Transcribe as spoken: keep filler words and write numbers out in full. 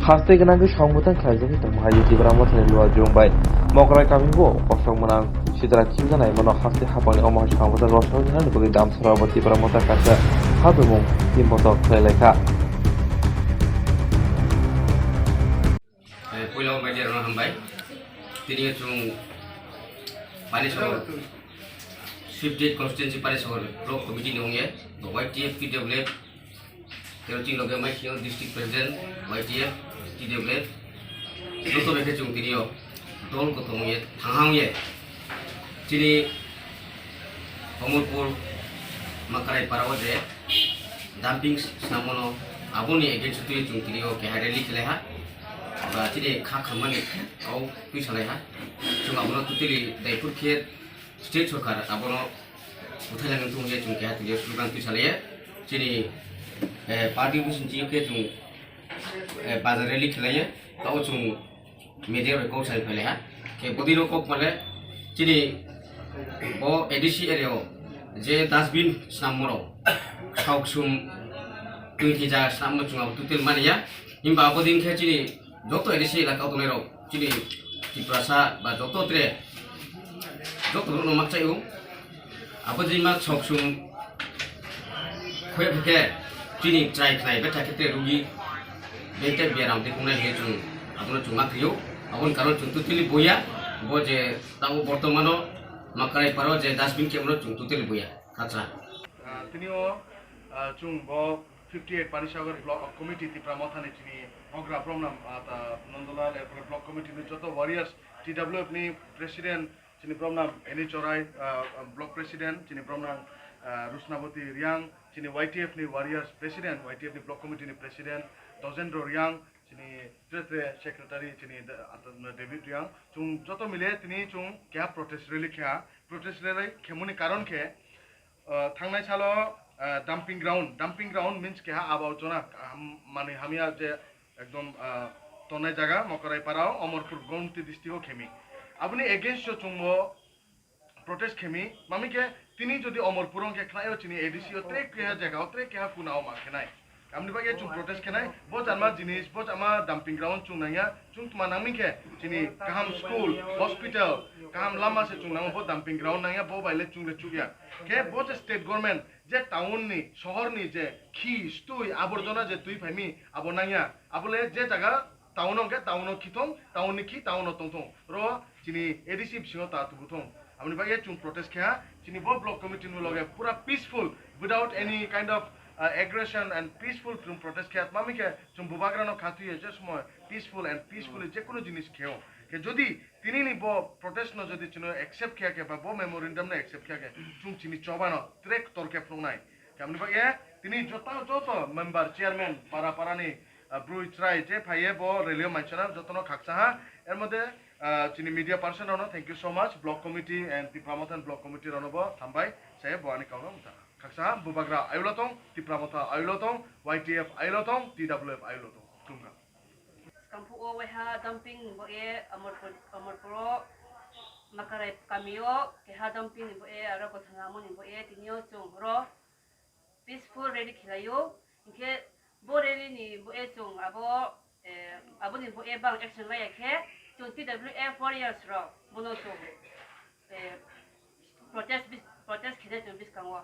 Haste gwnangwi song bwtang khlaijagwi tongma hai Tipra Mothani Luajung bai Mokrai kamio kosong mwnang sitra chimjanai mano haste hapangni omo hai song bwtang rosong wngnani bagwi Damsara bo Tipra Motha kaisa hadumung timboto khlai laikha. Eh, puila o media rokno hambai. Tini chwng Panisahar, fifty eight constituency Panisahar block committee ni wngye, Y T F, T W F, tero chini loge mai kheno district president, Y T F, T W F, joto bai khe chwng tini o dol kotor wngye, thangha wngye. Chini Omorpur Makarai para o je dumping snamano aboni against twi chwng tini o keha rally khlai ha. Ba chini kha khamani kok twi salai ha. Chwng abono totally daipur khe state sorkar abono bwthai lai nang thung je chwng keha tini o slogan twi salai ya. Chini, eh, party bising twi khe chwng, eh, bazar rally khlai ya. Tao chwng media bai kok sai phailaiha. Khe bwdwino kok male chini bo A D C area o je dustbin snammo rok, sauk sum twi thwi jaga snammo chwng abo tutel mani ya. Himba abo din khe chini joto A D C elaka o tongnai rok chini Tiprasa ba joto tre joto rokno makchai o. Abo jima sok sum khoi phai khe chini chai khnai betha khe te rugi bente biaram te kungnai hwnwi chwng abono chwng ma khio. Aboni karon chwng totally boya bo je tabo bortomano Makarai paro je dustbin khe bono chwng totally boya. Khatsa. Ah, tini o, ah, chwng bo fifty eight Panisagar Block Committee Tipra Mothani chini Hogra Bromnam, ah, ta Nondolal, erpore Block Committee ni joto warriors, T W F ni President, chini Bromnang Eni Chorai, ah, Block President, chini Bromnang, ah, Rusnaboti Riang, chini Y T F ni Warriors President, Y T F ni Block Committee ni President, Dojendro Riang, chini Treasury Secretary, chini Da-, David Riang, chwng joto mile tini chwng keha protest rally kheha. Protest rally khemuni karon khe, ah, thangnai salo, ah, dumping ground, dumping ground means keha abaujona, ah, mani hamya je ekdom, ah, tongnai jaga Mokrai para o, Omorpur Gomti district o khemi. Aboni against o chwngbo protest khemi. Mami khe tini jodi Omorpur o hwnkhe khnai o chini A D C o tre keha jaga o tre keha kuna o ma khenai. Amni bagwi chwng protest khenai. Bo chama jinis, bo chama dumping ground chwng nangya. Chwng tma nangmi khe chini kaham school, hospital, kaham lama se chwng nango. Bo dumping ground nangya, bo bai le chwng le chukya. Khe bo je state government je town ni, sohor ni je khi, stui, aborjona je twi phaimi, abo nangya. Abo le je jaga town o hwnkhe town o khithong, town ni khi town o tongthong. Ro chini A D C bisingo ta tubuthong. Aboni bagwi chwng protest kheha. Chini bo block committee ni loge pura peaceful, without any kind of, uh, aggression and peaceful chwng protest kheha. Mami khe chwng bubagra no khatwi je somoy peaceful and peacefully je kono jinis kheo. Khe jodi tini ni bo protest no jodi chwng accept kheya khe ba bo memorandum no accept kheya khe chwng chini choba no tre ktor khe phunuknai. Khe aboni bagwi tini joto, joto member, chairman, para, para ni, ah, brwi chwrai je phaiye bo rally o manchana jotono khakcha ha. Er modhe, ah, chini media person rokno thank you so much, block committee and Tipra Motha block committee rokno bo hambai. Saye bo ani kauna mutha. Khakcha ha, bubagra ayulo tong, Tipra Motha ayulo tong, Y T F ayulo tong, T W F ayulo tong. Khulumkha. Skangphuo waiha dumping ni bo e Amarpur, Amarpuro Makarai kamio keha dumping ni bo e aro gothanamo ni bo e tinio chwng ro peaceful rally khilaio. Hinkhe bo rally ni bo e chwng abo, eh, aboni bo e bang action laiya khe chwng T W F warriors rok bono chwng, eh, protest bis-, protest khinai chwng biskango.